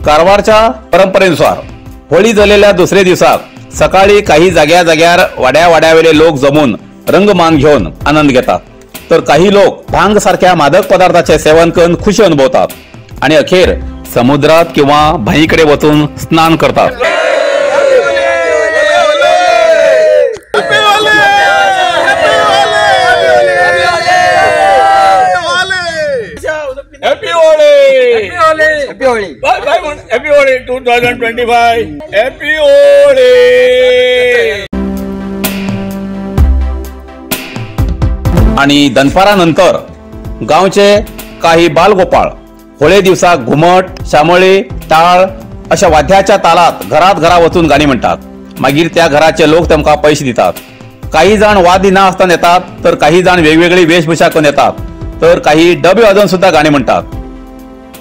कारवारच्या परंपरेनुसार होळी जालेल्या दुसरे दिवसाक सकाळी काही जाग्या जाग्यार वाड्या वाड्यावेले लोक जमून रंगमान घेवन आनंद घेतात, तर काही लोक भांग सारख्या मादक पदार्थाचे सेवन करून खुशी अनुभवतात आणि अखेर समुद्रात किंवा भाईकडे वचून स्नान करतात। Happy Holi! Happy Holi! Bye bye! Happy Holi 2025! Happy Holi! आणि दनपारानंतर गावचे काही बालगोपाळ होळे दिवसा घुमट, शामळे, टाळ अशा वाद्याच्या तालात घरात घरा वचून गाणी म्हणतात। मागीर त्या घराचे लोक तेमकां पैसे दितात। काही जाण वाद्य ना आसतना येतात, तर काही जाण वेगवेगळी वेशभूषा करून येतात, तर काही डबे वाजोवन सुद्धा गाणी म्हणतात।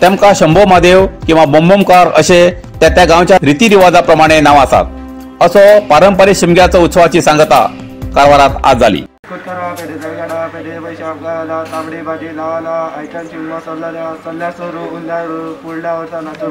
तेमकां शंभो महादेव किंवा बोंबोमकार असे त्या त्या गांवच्या रीतिरिवाजाप्रमाणे नाव आसात। असो पारंपरिक शिमग्याचो उत्सवाची सांगता कारवारात आज जाली। तांबडी भाजी लाल आयटन शिमगो सल्ला सल्ल्या सोरू उरल्या फुडल्या वर्सा नाचो।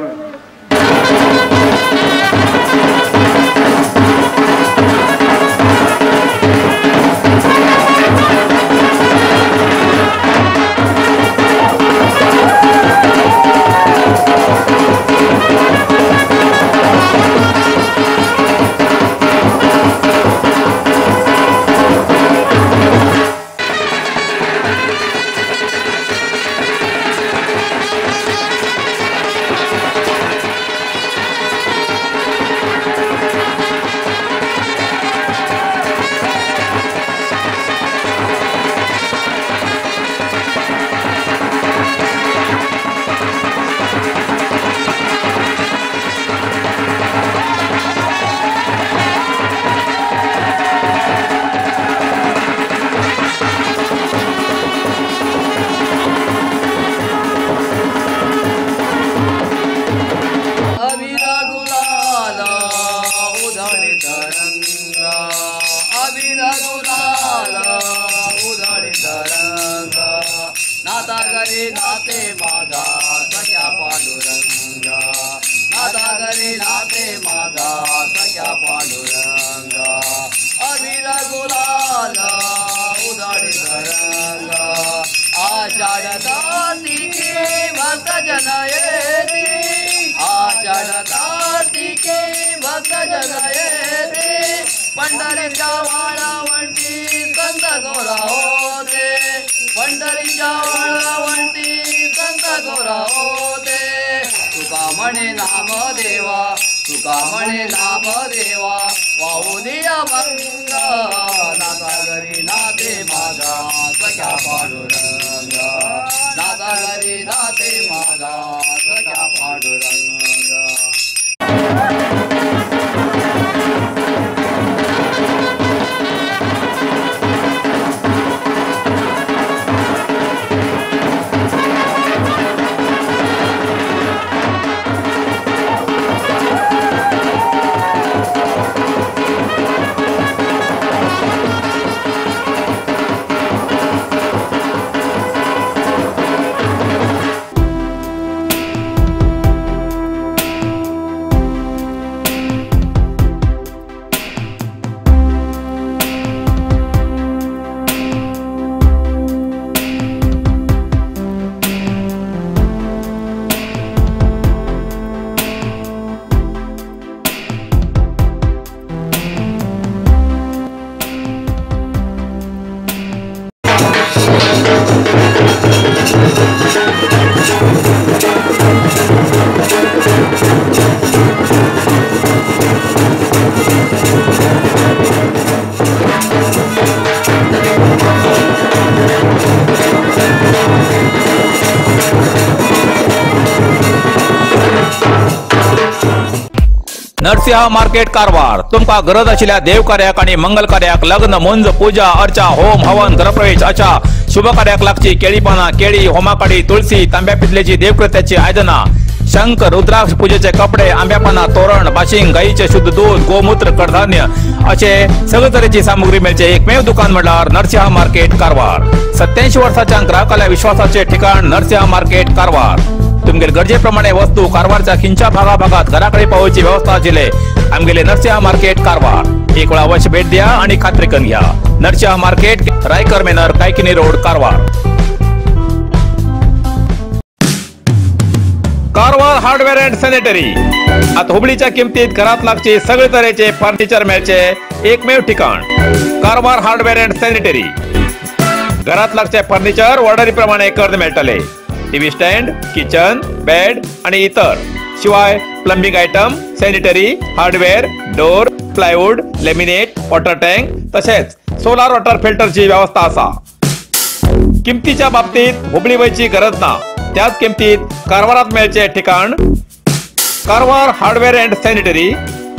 नरसिंहा मार्केट कारवार तुमका गरज आशिल्ल्या देवकार्याक आणि मंगल कार्याक लग्न, मुंज, पूजा अर्चा, होम हवन, गृहप्रवेश अशा शुभ कार्याक लागची केळी पाना, केळी, होमाकाडी, तुळसी, तांब्या पितलेची देवकृत्याची आयदना, शंख, रुद्राक्ष, पूजेचे कपडे, आंब्या पाना, तोरण, बाशिंग, गायीचे शुद्ध दूध, गोमूत्र, कडधान्य असे सगळे तरेची सामुग्री मेळचे एकमेव दुकान म्हळ्यार नरसिंहा मार्केट कारवार। 87 वर्साच्या ग्राहकाल्या विश्वासाचे ठिकाण नरसिंहा मार्केट कारवार। तुमगेले गरजे प्रमाणे वस्तू कारवारच्या खिंच्या भागाभागात घराकडे पावोवची व्यवस्था आशिल्ले आमगेले नरसिंहा मार्केट कारवार. एक वेळा अवश्य भेट द्या आणि खात्री करून घ्या. Narasimha market, Raikar manor, Kaikini road, Karwar. Karwar hardware and sanitary. आता हुबळीच्या किमतीत घरात लागचे सगळे तरेचे फर्निचर मेळचे एकमेव ठिकाण कारवार हार्डवेअर अँड सॅनिटरी. घरात लागचे फर्निचर ऑर्डरी प्रमाणे करून मेळटले. टीव्ही स्टँड, किचन, बेड आणि इतर. शिवाय plumbing item, sanitary, hardware, door, plywood, laminate, water tank तसेच सोलार वॉटर फिल्टरची व्यवस्था असा. किमतीच्या बाबतीत हुबळी वयची गरज ना. त्याच किमतीत कारवारात मेळचे ठिकाण Karwar hardware and sanitary,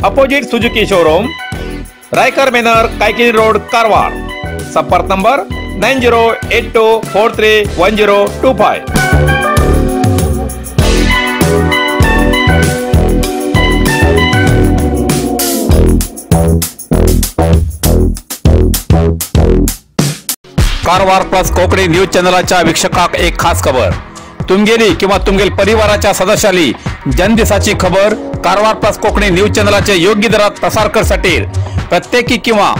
opposite Suzuki showroom, Raikar manor, Kaikini road, Karwar. संपर्क नंबर 9082431025. कारवार प्लस कोकणी न्यूज चॅनलाच्या वीक्षकाक एक खास खबर. तुमगेली किंवा तुमगेल परिवाराच्या सदस्याली जन्मदिवसाची खबर कारवार प्लस कोकणी न्यूज चॅनलाचे योग्य दरात प्रसार करसाठी प्रत्येकी किंवा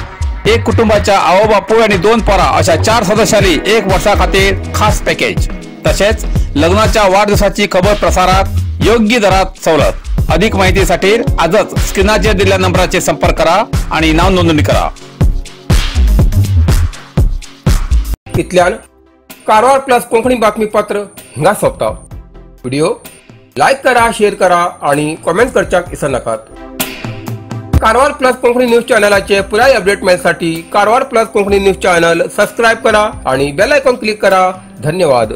एक कुटुंबाच्या आओ बापूय आणि 2 पोरा अशा 4 सदस्याली 1 वर्षा खातीर खास पॅकेज. तसेच लग्नाच्या वाढदिवसाची खबर प्रसारात योग्य दरात सवलत. अधिक माहितीसाठी आजच स्क्रीनाचेर दिलेल्या नंबराचे संपर्क करा आणि नाव नोंदणी करा. इतल्यान कारवार प्लस कोंकणी बातमीपत्र हिंगा सोंपता. व्हिडिओ लायक करा, शेअर करा आणि कॉमेंट करच्याक विसरनाकात. कारवार प्लस कोंकणी न्यूज चॅनलाचे पुराय update मेळसाठी Karwar plus Konkani news channel subscribe करा आणि बेल आयकॉन क्लिक करा. धन्यवाद.